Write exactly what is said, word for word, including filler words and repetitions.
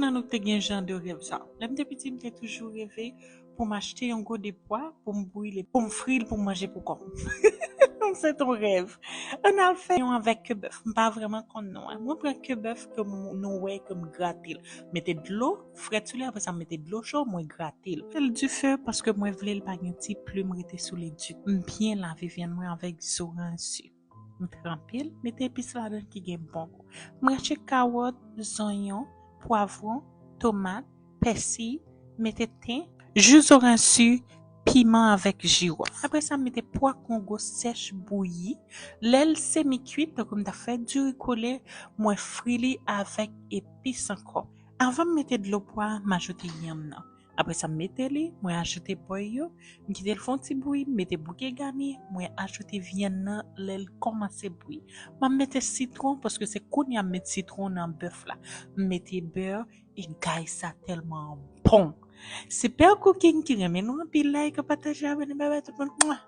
Nan nou te gen jan de rèv sa. Lè m te piti, m te toujou reve pou m achte yon gode pwa, pou m brile, pou m fri l, pou m manje pou kò m. Se ton rèv. Ann al fè yon avèk ke bèf. M pa vrèman konn non an. Mwen pran ke bèf ke m, nou wè ke m grate l. Mete dlo frèt sou li, apre sa m mete dlo cho, mwen grate l. Fè l dife paske mwen vle l pa gen ti plim rete sou li ditou. M byen lave vyann mwen avèk zoranj si. M tranpe l, mete epis ladan ki gen bon gou. M rache kawòt, zonyon, pwavwon, tomat, pèsi, mete ten, ji zoranj si, piman avèk jiwòf. Apre sa, m mete pwa kongo sèch bouyi. Lè l semi kuit, tankou m ta fè diri kole, mwen fri li avèk epis ankò. Anvan m mete dlo pwa, m ajoute yanm nan. Apre sa, m mete li, mwen ajoute pòy yo, m kite l fè yon ti bouyi, m mete bouke gani, mwen ajoute vyann nan lè l kòmanse bouyi. M ap mete sitwon, paske se kounye a m met sitwon nan bèf la. M mete bè, e guys, sa tèlman bon. Se Pè Cooking ki renmen nou anpil, like, pataje, abòne, bye bye tout moun. Mwa!